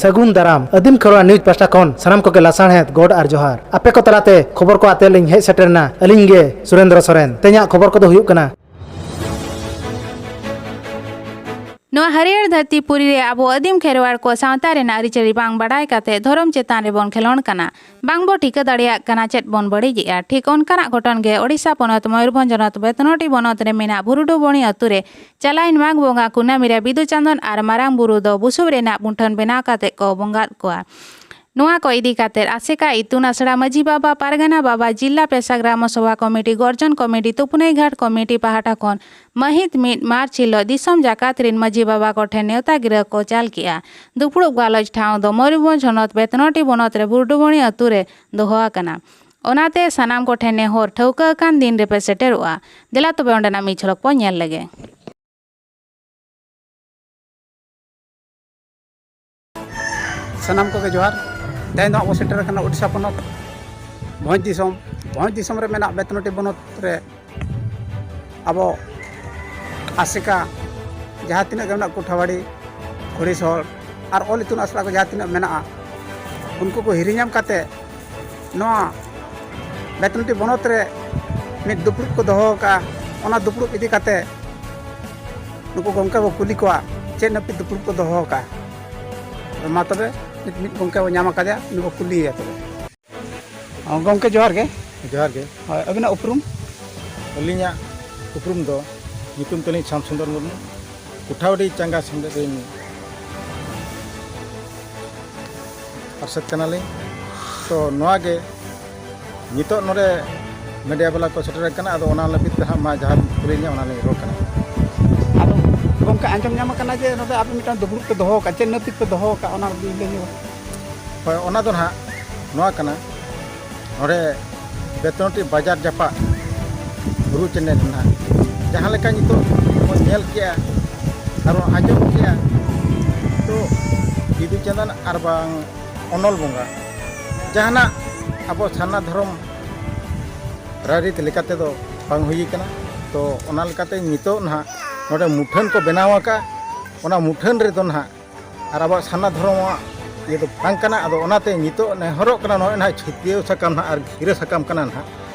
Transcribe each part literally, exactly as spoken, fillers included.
ᱥᱟᱹᱜᱩᱱ ᱫᱟᱨᱟᱢ᱾ ᱟᱹᱫᱤᱢ ᱠᱷᱮᱨᱣᱟᱲ ᱱᱤᱭᱩᱡᱽ ᱯᱟᱦᱴᱟ ᱠᱷᱚᱱ ᱥᱟᱱᱟᱢ ᱠᱚᱜᱮ ᱞᱟᱥᱟᱲᱦᱮᱫ ᱜᱚᱰ ᱟᱨ ᱡᱚᱦᱟᱨ᱾ ᱟᱯᱮ ᱠᱚ ᱛᱟᱞᱟᱛᱮ ᱠᱷᱚᱵᱚᱨ ᱠᱚ ᱟᱛᱮ ᱞᱤᱧ ᱦᱮᱡ ᱥᱮᱴᱮᱨ ᱮᱱᱟ ᱟᱹᱞᱤᱧ ᱜᱮ ᱥᱩᱨᱮᱱᱫᱨᱚ ᱥᱚᱨᱮᱱ᱾ ᱛᱮᱦᱮᱧᱟᱜ ᱠᱷᱚᱵᱚᱨ ᱠᱚᱫᱚ ᱦᱩᱭᱩᱜ ᱠᱟᱱᱟ᱾ ᱱᱚᱣᱟ ᱦᱟᱹᱨᱭᱟᱹᱲ ᱫᱷᱟᱹᱨᱛᱤ ᱯᱩᱨᱤ ᱨᱮ ᱟᱵᱚ ᱟᱹᱫᱤᱢ ᱠᱷᱮᱨᱣᱟᱲ ᱠᱚ ᱥᱟᱶᱛᱟ ᱨᱮᱱᱟᱜ ᱟᱹᱨᱤᱪᱟᱹᱞᱤ ᱵᱟᱝ ᱵᱟᱰᱟᱭ ᱠᱟᱛᱮ ᱫᱷᱚᱨᱚᱢ ᱪᱮᱛᱟᱱ ᱨᱮᱵᱚᱱ ᱠᱷᱮᱞᱳᱱᱰ ᱠᱟᱱᱟ᱾ ᱵᱟᱝ ᱵᱚ ᱴᱷᱤᱠᱟᱹ ᱫᱟᱲᱮᱭᱟᱜ ᱠᱟᱱᱟ ᱪᱮᱫ ᱵᱚᱱ ᱵᱟᱹᱲᱤᱡᱮᱜᱼᱟ᱾ ᱴᱷᱤᱠ ᱚᱱᱠᱟᱱᱟᱜ ᱜᱷᱚᱴᱚᱱ ᱜᱮ ᱳᱰᱤᱥᱟ ᱯᱚᱱᱚᱛ ᱢᱚᱭᱩᱨᱵᱷᱚᱸᱡᱽ ᱦᱚᱱᱚᱛ ᱵᱮᱛᱱᱚᱴᱤ ᱵᱚᱱᱚᱛ ᱨᱮ ᱢᱮᱱᱟᱜ ᱵᱷᱩᱨᱩᱰᱩᱵᱚᱱᱤ ᱟᱹᱛᱩ ᱨᱮ ᱪᱟᱞᱟᱣᱮᱱ ᱢᱟᱜᱽ ᱵᱚᱸᱜᱟ ᱠᱩᱱᱟᱹᱢᱤ ᱨᱮ ᱵᱤᱫᱩ ᱪᱟᱸᱫᱟᱱ ᱟᱨ ᱢᱟᱨᱟᱝ ᱵᱩᱨᱩ ᱫᱚ ᱵᱩᱥᱩᱵ ᱨᱮᱱᱟᱜ ᱢᱩᱴᱷᱟᱹᱱ ᱵᱮᱱᱟᱣ ᱠᱟᱛᱮ ᱠᱚ ᱵᱚᱸᱜᱟᱫ ᱠᱚᱣᱟ᱾ ᱱᱚᱣᱟ ᱠᱚ ᱤᱫᱤ ᱠᱟᱛᱮ ᱟᱥᱮᱠᱟ ᱤᱛᱩᱱ ᱟᱥᱲᱟ ᱢᱟᱹᱡᱷᱤ ᱵᱟᱵᱟ, ᱯᱟᱨᱜᱟᱱᱟ ᱵᱟᱵᱟ, ᱡᱤᱞᱟ ᱯᱮᱥᱟ ᱜᱨᱟᱢᱚ ᱥᱚᱵᱷᱟ ᱠᱚᱢᱤᱴᱤ, ᱜᱚᱨᱡᱚᱱ ᱠᱚᱢᱤᱴᱤ, ᱛᱩᱯᱱᱟᱹᱭ ᱜᱷᱟᱴ ᱠᱚᱢᱤᱴᱤ ᱯᱟᱦᱴᱟ ᱠᱷᱚᱱ ᱢᱟᱹᱦᱤᱛ ᱢᱤᱫ ᱢᱟᱨᱪ ᱦᱤᱞᱚᱜ ᱫᱤᱥᱚᱢ ᱡᱟᱠᱟᱛ ᱨᱤᱱ ᱢᱟᱹᱡᱷᱤ ᱵᱟᱵᱟ ᱠᱚᱴᱷᱮᱱ ᱱᱮᱣᱛᱟ ᱜᱤᱨᱟᱹ ᱠᱚ ᱪᱟᱞ ᱠᱮᱜᱼᱟ᱾ ᱫᱩᱯᱲᱩᱵ ᱜᱟᱞᱚᱪ ᱴᱷᱟᱶ ᱫᱚ ᱢᱚᱭᱩᱨᱵᱷᱚᱸᱡᱽ ᱦᱚᱱᱚᱛ ᱵᱮᱛᱱᱚᱴᱤ ᱵᱚᱱᱚᱛ ᱨᱮ ᱵᱩᱨᱰᱩᱵᱚᱱᱤ ᱟᱹᱛᱩ ᱨᱮ ᱫᱚᱦᱚ ᱟᱠᱟᱱᱟ᱾ ᱚᱱᱟᱛᱮ ᱥᱟᱱᱟᱢ ᱠᱚᱴᱷᱮᱱ ᱱᱮᱦᱚᱨ, ᱴᱷᱟᱹᱣᱠᱟᱹ ᱟᱠᱟᱱ ᱫᱤᱱ ᱨᱮᱯᱮ ᱥᱮᱴᱮᱨᱚᱜᱼᱟ᱾ ᱫᱮᱞᱟ ᱛᱚᱵᱮ ᱚᱸᱰᱮᱱᱟᱜ ᱢᱤᱫ ᱡᱷᱚᱞᱚᱠ ᱵᱚᱱ ᱧᱮᱞ ᱞᱮᱜᱮ᱾ ᱥᱟᱱᱟᱢ ᱠᱚᱜᱮ ᱡᱚᱦᱟᱨ᱾ ᱛᱮᱦᱮᱧ ᱫᱚ ᱟᱵᱚ ᱥᱮᱴᱮᱨ ᱟᱠᱟᱱᱟ ᱳᱰᱤᱥᱟ ᱯᱚᱱᱚᱛ ᱵᱷᱚᱸᱡᱽ ᱫᱤᱥᱚᱢ᱾ ᱵᱷᱚᱸᱡᱽ ᱫᱤᱥᱚᱢ ᱨᱮ ᱢᱮᱱᱟᱜ ᱵᱮᱛᱱᱚᱴᱤ ᱵᱚᱱᱚᱛ ᱨᱮ ᱟᱵᱚ ᱟᱥᱮᱠᱟ ᱡᱟᱦᱟᱸ ᱛᱤᱱᱟᱹᱜ ᱜᱮ ᱢᱮᱱᱟᱜ, ᱠᱩᱴᱷᱟᱣᱟᱲᱤ, ᱠᱷᱚᱲᱤᱥᱚᱲ ᱟᱨ ᱚᱞ ᱤᱛᱩᱱ ᱟᱥᱲᱟ ᱠᱚ ᱡᱟᱦᱟᱸ ᱛᱤᱱᱟᱹᱜ ᱢᱮᱱᱟᱜᱼᱟ, ᱩᱱᱠᱩ ᱠᱚ ᱦᱤᱨᱤ ᱧᱟᱢ ᱠᱟᱛᱮ ᱱᱚᱣᱟ ᱵᱮᱛᱱᱚᱴᱤ ᱵᱚᱱᱚᱛ ᱨᱮ ᱢᱤᱫ ᱫᱩᱯᱲᱩᱵ ᱠᱚ ᱫᱚᱦᱚ ᱟᱠᱟᱫᱼᱟ᱾ ᱚᱱᱟ ᱫᱩᱯᱲᱩᱵ ᱤᱫᱤ ᱠᱟᱛᱮ ᱱᱩᱠᱩ ᱜᱚᱢᱠᱮ ᱵᱚ ᱠᱩᱞᱤ ᱠᱚᱣᱟ, ᱪᱮᱫ ᱱᱟᱹᱯᱤᱛ ᱫᱩᱯᱲᱩᱵ ᱠᱚ ᱫᱚᱦᱚ ᱟᱠᱟᱫᱼᱟ᱾ ᱢᱟ ᱛᱚᱵᱮ, ᱢᱤᱫ, ᱢᱤᱫ ᱜᱚᱢᱠᱮ ᱵᱚ ᱧᱟᱢ ᱟᱠᱟᱫᱮᱭᱟ, ᱩᱱᱤ ᱵᱚ ᱠᱩᱞᱤᱭᱮᱭᱟ ᱛᱚᱵᱮ᱾ ᱦᱚᱸ, ᱜᱚᱢᱠᱮ ᱡᱚᱦᱟᱨ ᱜᱮ᱾ ᱡᱚᱦᱟᱨ ᱜᱮ᱾ ᱦᱳᱭ, ᱟᱹᱵᱤᱱᱟᱜ ᱩᱯᱨᱩᱢ? ᱟᱹᱞᱤᱧᱟᱜ ᱩᱯᱨᱩᱢ ᱫᱚ, ᱧᱩᱛᱩᱢ ᱛᱟᱹᱞᱤᱧ ᱥᱟᱢ ᱥᱩᱱᱫᱚᱨ ᱢᱩᱨᱢᱩ, ᱠᱩᱴᱷᱟᱣᱰᱤ ᱪᱟᱸᱜᱟ ᱥᱮᱢᱞᱮᱫ ᱨᱮᱱ ᱯᱟᱨᱥᱮᱛ ᱠᱟᱱᱟᱞᱤᱧ᱾ ᱛᱚ, ᱱᱚᱣᱟ ᱜᱮ ᱱᱤᱛᱚᱜ ᱱᱚᱰᱮ ᱢᱤᱰᱤᱭᱟ ᱵᱟᱞᱟ ᱠᱚ ᱥᱮᱴᱮᱨ ᱟᱠᱟᱱᱟ, ᱟᱫᱚ ᱚᱱᱟ ᱞᱟᱹᱜᱤᱫ ᱛᱮ ᱦᱟᱸᱜ ᱢᱟ ᱡᱟᱦᱟᱸ ᱠᱩᱞᱤ ᱞᱤᱧᱟ, ᱚᱱᱟ ᱞᱤᱧ ᱨᱚᱲ ᱠᱟᱱᱟ᱾ ᱟᱫᱚ ᱜᱚᱢᱠᱮ, ᱟᱸᱡᱚᱢ ᱧᱟᱢ ᱟᱠᱟᱱᱟ ᱡᱮ ᱱᱚᱰᱮ ᱟᱯᱮ ᱢᱤᱫᱴᱟᱝ ᱫᱩᱯᱲᱩᱵ ᱯᱮ ᱫᱚᱦᱚ ᱟᱠᱟᱫ, ᱪᱮᱫ ᱱᱟᱹᱯᱤᱛ ᱯᱮ ᱫᱚᱦᱚ ᱟᱠᱟᱫ, ᱚᱱᱟ ᱞᱟᱹᱭ ᱧᱚᱜ? ᱦᱳᱭ, ᱚᱱᱟ ᱫᱚ ᱱᱟᱦᱟᱜ ᱱᱚᱣᱟ ᱠᱟᱱᱟ, ᱱᱚᱰᱮ ᱵᱮᱛᱱᱚᱴᱤ ᱵᱟᱡᱟᱨ ᱡᱟᱯᱟᱜ ᱵᱩᱨᱩ ᱪᱮᱱᱮᱞ ᱨᱮ ᱱᱟᱦᱟᱜ ᱡᱟᱦᱟᱸ ᱞᱮᱠᱟ ᱱᱤᱛᱚᱜ ᱵᱚᱱ ᱧᱮᱞ ᱠᱮᱜᱼᱟ ᱟᱨ ᱵᱚᱱ ᱟᱸᱡᱚᱢ ᱠᱮᱜᱼᱟ, ᱛᱚ ᱵᱤᱫᱩ ᱪᱟᱸᱫᱟᱱ ᱟᱨ ᱵᱟᱝ ᱚᱱᱚᱞ ᱵᱚᱸᱜᱟ ᱡᱟᱦᱟᱱᱟᱜ ᱟᱵᱚ ᱥᱟᱨᱱᱟ ᱫᱷᱚᱨᱚᱢ ᱨᱟᱭᱨᱤᱛ ᱞᱮᱠᱟ ᱛᱮᱫᱚ ᱵᱟᱝ ᱦᱩᱭ ᱠᱟᱱᱟ᱾ ᱛᱚ ᱚᱱᱟ ᱞᱮᱠᱟᱛᱮ ᱱᱤᱛᱚᱜ ᱱᱟᱦᱟᱜ ᱱᱚᱰᱮ ᱢᱩᱴᱷᱟᱹᱱ ᱠᱚ ᱵᱮᱱᱟᱣ ᱟᱠᱟᱫᱼᱟ, ᱚᱱᱟ ᱢᱩᱴᱷᱟᱹᱱ ᱨᱮᱫᱚ ᱱᱟᱦᱟᱜ ᱟᱨ ᱟᱵᱚᱣᱟᱜ ᱥᱟᱨᱱᱟ ᱫᱷᱚᱨᱚᱢᱟᱜ ᱤᱭᱟᱹ ᱫᱚ ᱵᱟᱝ ᱠᱟᱱᱟ᱾ ᱟᱫᱚ ᱚᱱᱟᱛᱮ ᱱᱤᱛᱚᱜ ᱱᱮᱦᱚᱨᱚᱜ ᱠᱟᱱᱟ, ᱱᱚᱜᱼᱚᱭ ᱱᱟᱦᱟᱜ ᱪᱷᱟᱹᱛᱭᱟᱹᱨ ᱥᱟᱠᱟᱢ ᱱᱟᱦᱟᱜ ᱟᱨ ᱜᱤᱨᱟᱹ ᱥᱟᱠᱟᱢ ᱠᱟᱱᱟ ᱱᱟᱦᱟᱜ,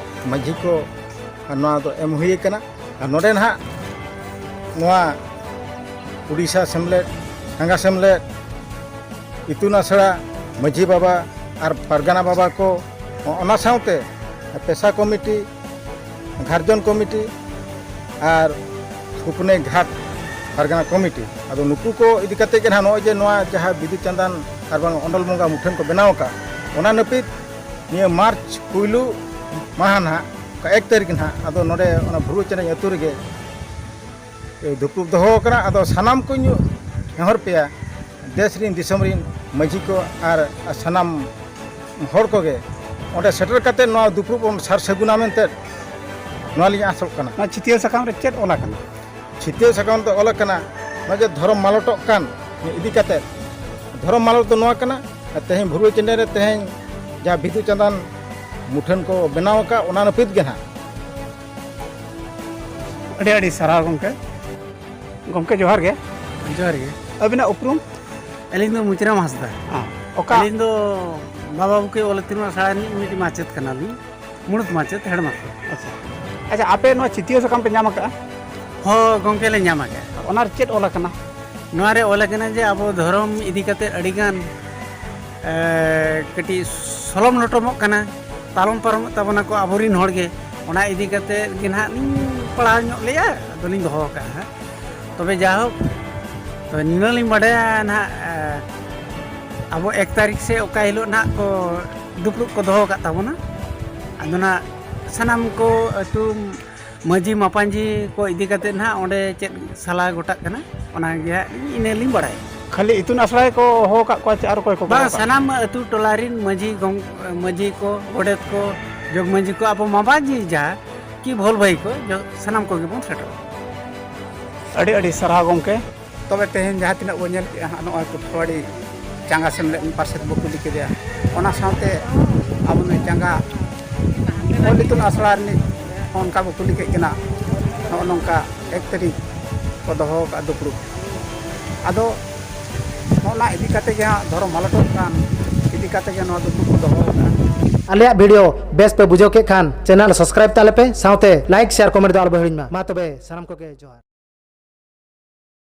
ᱢᱟᱹᱡᱷᱤ ᱠᱚ ᱱᱚᱣᱟ ᱫᱚ ᱮᱢ ᱦᱩᱭ ᱠᱟᱱᱟ᱾ ᱟᱨ ᱱᱚᱰᱮ ᱱᱟᱦᱟᱜ ᱱᱚᱣᱟ ᱩᱰᱤᱥᱟ ᱥᱮᱢᱞᱮᱫ, ᱥᱟᱸᱜᱟ ᱥᱮᱢᱞᱮᱫ, ᱤᱛᱩᱱ ᱟᱥᱲᱟ, ᱢᱟᱹᱡᱷᱤ ᱵᱟᱵᱟ ᱟᱨ ᱯᱟᱨᱜᱟᱱᱟ ᱵᱟᱵᱟ ᱠᱚ, ᱚᱱᱟ ᱥᱟᱶᱛᱮ ᱯᱮᱥᱟ ᱠᱚᱢᱤᱴᱤ, ᱜᱷᱟᱨᱡᱚᱱ ᱠᱚᱢᱤᱴᱤ ᱟᱨ ᱥᱩᱯᱱᱮ ᱜᱷᱟᱴ ᱯᱟᱨᱜᱟᱱᱟ ᱠᱚᱢᱤᱴᱤ, ᱟᱫᱚ ᱱᱩᱠᱩ ᱠᱚ ᱤᱫᱤ ᱠᱟᱛᱮ ᱜᱮ ᱱᱟᱦᱟᱜ ᱱᱚᱜᱼᱚᱭ ᱡᱮ ᱱᱚᱣᱟ ᱡᱟᱦᱟᱸ ᱵᱤᱫᱩ ᱪᱟᱸᱫᱟᱱ ᱟᱨ ᱵᱟᱝ ᱚᱸᱰᱚᱞ ᱵᱚᱸᱜᱟ ᱢᱩᱴᱷᱟᱹᱱ ᱠᱚ ᱵᱮᱱᱟᱣ ᱟᱠᱟᱫ, ᱚᱱᱟ ᱱᱟᱹᱯᱤᱛ ᱱᱤᱭᱟᱹ ᱢᱟᱨᱪ ᱯᱩᱭᱞᱩ ᱢᱟᱦᱟ ᱱᱟᱦᱟᱜ, ᱚᱠᱟ ᱮᱠ ᱛᱟᱹᱨᱤᱠᱷ ᱱᱟᱦᱟᱜ, ᱟᱫᱚ ᱱᱚᱰᱮ ᱚᱱᱟ ᱵᱷᱩᱨᱩ ᱪᱮᱱᱮᱧ ᱟᱹᱛᱩ ᱨᱮᱜᱮ ᱫᱩᱯᱲᱩᱵ ᱫᱚᱦᱚ ᱟᱠᱟᱱᱟ᱾ ᱟᱫᱚ ᱥᱟᱱᱟᱢ ᱠᱚᱧ ᱱᱮᱦᱚᱨ ᱯᱮᱭᱟ, ᱫᱮᱥ ᱨᱤᱱ, ᱫᱤᱥᱚᱢ ᱨᱤᱱ ᱢᱟᱹᱡᱷᱤ ᱠᱚ ᱟᱨ ᱥᱟᱱᱟᱢ ᱦᱚᱲ ᱠᱚᱜᱮ ᱚᱸᱰᱮ ᱥᱮᱴᱮᱨ ᱠᱟᱛᱮ ᱱᱚᱣᱟ ᱫᱩᱯᱲᱩᱵ ᱵᱚᱱ ᱥᱟᱨ ᱥᱟᱹᱜᱩᱱᱟ ᱢᱮᱱᱛᱮ ᱱᱚᱣᱟ ᱞᱤᱧ ᱟᱥᱚᱜ ᱠᱟᱱᱟ᱾ ᱱᱚᱣᱟ ᱪᱷᱟᱹᱛᱭᱟᱹᱨ ᱥᱟᱠᱟᱢ ᱨᱮ ᱪᱮᱫ ᱚᱞ ᱟᱠᱟᱱᱟ? ᱪᱷᱟᱹᱛᱭᱟᱹᱨ ᱥᱟᱠᱟᱢ ᱫᱚ ᱚᱞ ᱟᱠᱟᱱᱟ, ᱱᱚᱣᱟ ᱡᱮ ᱫᱷᱚᱨᱚᱢ ᱢᱟᱞᱚᱴᱚᱜ ᱠᱟᱱ ᱤᱫᱤ ᱠᱟᱛᱮ, ᱫᱷᱚᱨᱚᱢ ᱢᱟᱞᱚᱴ ᱫᱚ ᱱᱚᱣᱟ ᱠᱟᱱᱟ, ᱛᱮᱦᱮᱧ ᱵᱷᱩᱨᱩ ᱪᱮᱱᱮ ᱨᱮ ᱛᱮᱦᱮᱧ ᱡᱟᱦᱟᱸ ᱵᱤᱫᱩ ᱪᱟᱸᱫᱟᱱ ᱢᱩᱴᱷᱟᱹᱱ ᱠᱚ ᱵᱮᱱᱟᱣ ᱟᱠᱟᱫ, ᱚᱱᱟ ᱱᱟᱹᱯᱤᱛ ᱜᱮ ᱱᱟᱦᱟᱜ᱾ ᱟᱹᱰᱤ ᱟᱹᱰᱤ ᱥᱟᱨᱦᱟᱣ ᱜᱚᱢᱠᱮ᱾ ᱜᱚᱢᱠᱮ ᱡᱚᱦᱟᱨ ᱜᱮ᱾ ᱡᱚᱦᱟᱨ ᱜᱮ᱾ ᱟᱹᱵᱤᱱᱟᱜ ᱩᱯᱨᱩᱢ? ᱟᱹᱞᱤᱧ ᱫᱚ ᱢᱩᱪᱨᱟᱢ ᱦᱟᱸᱥᱫᱟ᱾ ᱦᱮᱸ᱾ ᱚᱠᱟ? ᱟᱹᱞᱤᱧ ᱫᱚ ᱵᱟᱵᱟ ᱵᱩᱠᱟᱹᱭ ᱚᱞ ᱤᱛᱩᱱ ᱟᱥᱲᱟ ᱨᱤᱱᱤᱡ ᱢᱤᱫᱴᱤᱡ ᱢᱟᱪᱮᱫ ᱠᱟᱱᱟᱞᱤᱧ, ᱢᱩᱬᱩᱫ ᱢᱟᱪᱮᱫ, ᱦᱮᱰᱢᱟᱥᱴᱟᱨ᱾ ᱟᱪᱪᱷᱟ᱾ ᱟᱪᱪᱷᱟ, ᱟᱯᱮ ᱱᱚᱣᱟ ᱪᱷᱟᱹᱛᱭᱟᱹᱨ ᱥᱟᱠᱟᱢ ᱯᱮ ᱧᱟᱢ ᱟᱠᱟᱫᱼᱟ? ᱦᱚᱸ ᱜᱚᱢᱠᱮ, ᱞᱮ ᱧᱟᱢ ᱟᱠᱟᱫᱼᱟ᱾ ᱚᱱᱟ ᱨᱮ ᱪᱮᱫ ᱚᱞ ᱟᱠᱟᱱᱟ? ᱱᱚᱣᱟ ᱨᱮ ᱚᱞ ᱟᱠᱟᱱᱟ ᱡᱮ ᱟᱵᱚ ᱫᱷᱚᱨᱚᱢ ᱤᱫᱤ ᱠᱟᱛᱮ ᱟᱹᱰᱤᱜᱟᱱ, ᱮ, ᱠᱟᱹᱴᱤᱡ ᱥᱚᱞᱚᱢ ᱞᱚᱴᱚᱢᱚᱜ ᱠᱟᱱᱟ, ᱛᱟᱞᱚᱢ ᱯᱟᱨᱚᱢᱚᱜ ᱛᱟᱵᱚᱱᱟ ᱠᱚ ᱟᱵᱚᱨᱤᱱ ᱦᱚᱲ ᱜᱮ᱾ ᱚᱱᱟ ᱤᱫᱤ ᱠᱟᱛᱮ ᱜᱮ ᱱᱟᱦᱟᱜ ᱞᱤᱧ ᱯᱟᱲᱦᱟᱣ ᱧᱚᱜ ᱞᱮᱜᱼᱟ, ᱟᱫᱚᱞᱤᱧ ᱫᱚᱦᱚ ᱟᱠᱟᱫᱼᱟ ᱦᱟᱸᱜ᱾ ᱛᱚᱵᱮ ᱡᱟᱭᱦᱳᱠ, ᱛᱚᱵᱮ ᱱᱤᱱᱟᱹᱜ ᱞᱤᱧ ᱵᱟᱰᱟᱭᱟ ᱱᱟᱦᱟᱜ, ᱮ, ᱟᱵᱚ ᱮᱠ ᱛᱟᱹᱨᱤᱠᱷ ᱥᱮ ᱚᱠᱟ ᱦᱤᱞᱳᱜ ᱱᱟᱦᱟᱜ ᱠᱚ ᱫᱩᱯᱲᱩᱵ ᱠᱚ ᱫᱚᱦᱚ ᱟᱠᱟᱫ ᱛᱟᱵᱚᱱᱟ᱾ ᱟᱫᱚ ᱱᱟᱦᱟᱜ ᱥᱟᱱᱟᱢ ᱠᱚ ᱟᱹᱛᱩ ᱢᱟᱹᱡᱷᱤ ᱢᱟᱯᱟᱧᱡᱷᱤ ᱠᱚ ᱤᱫᱤ ᱠᱟᱛᱮ ᱱᱟᱦᱟᱜ ᱚᱸᱰᱮ ᱪᱮᱫ ᱥᱟᱞᱟ ᱜᱚᱴᱟᱜ ᱠᱟᱱᱟ, ᱚᱱᱟ ᱜᱮ ᱦᱟᱸᱜ ᱤᱱᱟᱹ ᱞᱤᱧ ᱵᱟᱲᱟᱭᱟ᱾ ᱠᱷᱟᱹᱞᱤ ᱤᱛᱩᱱ ᱟᱥᱲᱟ ᱜᱮᱠᱚ ᱦᱚᱦᱚ ᱟᱠᱟᱫ ᱠᱚᱣᱟ ᱪᱮ ᱟᱨ ᱚᱠᱚᱭ ᱠᱚ ᱵᱟᱝ, ᱜᱚᱦᱚᱲ ᱟᱠᱟᱫ? ᱥᱟᱱᱟᱢ ᱟᱹᱛᱩ ᱴᱚᱞᱟ ᱨᱤᱱ ᱢᱟᱹᱡᱷᱤ ᱜᱚᱝ-, ᱢᱟᱹᱡᱷᱤ ᱠᱚ, ᱜᱚᱰᱮᱛ ᱠᱚ, ᱡᱚᱜᱽ ᱢᱟᱹᱡᱷᱤ ᱠᱚ, ᱟᱵᱚ ᱢᱟᱯᱟᱧᱡᱷᱤ ᱡᱟᱦᱟᱸ ᱠᱤ ᱵᱷᱚᱞ ᱵᱷᱟᱹᱭ ᱠᱚ, ᱡᱚ-, ᱥᱟᱱᱟᱢ ᱠᱚᱜᱮ ᱵᱚᱱ ᱥᱮᱴᱮᱨᱚᱜᱼᱟ᱾ ᱟᱹᱰᱤ ᱟᱹᱰᱤ ᱥᱟᱨᱦᱟᱣ ᱜᱚᱢᱠᱮ᱾ ᱛᱚᱵᱮ ᱛᱮᱦᱮᱧ ᱡᱟᱦᱟᱸ ᱛᱤᱱᱟᱹᱜ ᱵᱚᱱ ᱧᱮᱞ ᱠᱮᱜᱼᱟ ᱦᱟᱸᱜ, ᱱᱚᱜᱼᱚᱭ ᱠᱚᱴᱷᱚᱣᱟᱲᱤ ᱪᱟᱸᱜᱟ ᱥᱮᱢᱞᱮᱫ ᱯᱟᱨᱥᱮᱛ ᱵᱚ ᱠᱩᱞᱤ ᱠᱮᱫᱮᱭᱟ, ᱚᱱᱟ ᱥᱟᱶᱛᱮ ᱟᱵᱚ ᱱᱩᱭ ᱪᱟᱸᱜᱟ ᱚᱞ ᱤᱛᱩᱱ ᱟᱥᱲᱟ ᱨᱤᱱᱤᱡ ᱦᱚᱸ ᱚᱱᱠᱟ ᱵᱚ ᱠᱩᱞᱤ ᱠᱮᱫ ᱠᱤᱱᱟ, ᱱᱚᱜᱼᱚ ᱱᱚᱝᱠᱟ ᱮᱠ ᱛᱟᱹᱨᱤᱠᱷ ᱠᱚ ᱫᱚᱦᱚ ᱟᱠᱟᱫ ᱫᱩᱯᱲᱩᱵ᱾ ᱟᱫᱚ ᱱᱚᱜᱼᱚ ᱱᱟ ᱤᱫᱤ ᱠᱟᱛᱮ ᱜᱮ ᱦᱟᱸᱜ ᱫᱷᱚᱨᱚᱢ ᱢᱟᱞᱚᱴᱚᱜ ᱠᱟᱱ ᱤᱫᱤ ᱠᱟᱛᱮ ᱜᱮ ᱱᱚᱣᱟ ᱫᱩᱯᱲᱩᱵ ᱠᱚ ᱫᱚᱦᱚ ᱟᱠᱟᱫᱼᱟ᱾ ᱟᱞᱮᱭᱟᱜ ᱵᱷᱤᱰᱤᱭᱳ ᱵᱮᱥ ᱯᱮ ᱵᱩᱡᱷᱟᱹᱣ ᱠᱮᱫ ᱠᱷᱟᱱ ᱪᱮᱱᱮᱞ ᱥᱟᱵᱥᱠᱨᱟᱭᱤᱵ ᱛᱟᱞᱮ ᱯᱮ, ᱥᱟᱶᱛᱮ ᱞᱟᱭᱤᱠ, ᱥᱮᱭᱟᱨ, ᱠᱚᱢᱮᱱᱴ ᱫᱚ ᱟᱞᱚ ᱯᱮ ᱦᱤᱲᱤᱧ ᱢᱟ᱾ ᱢᱟ ᱛᱚᱵᱮ ᱥᱟᱱᱟᱢ ᱠᱚᱜᱮ ᱡᱚᱦᱟᱨ᱾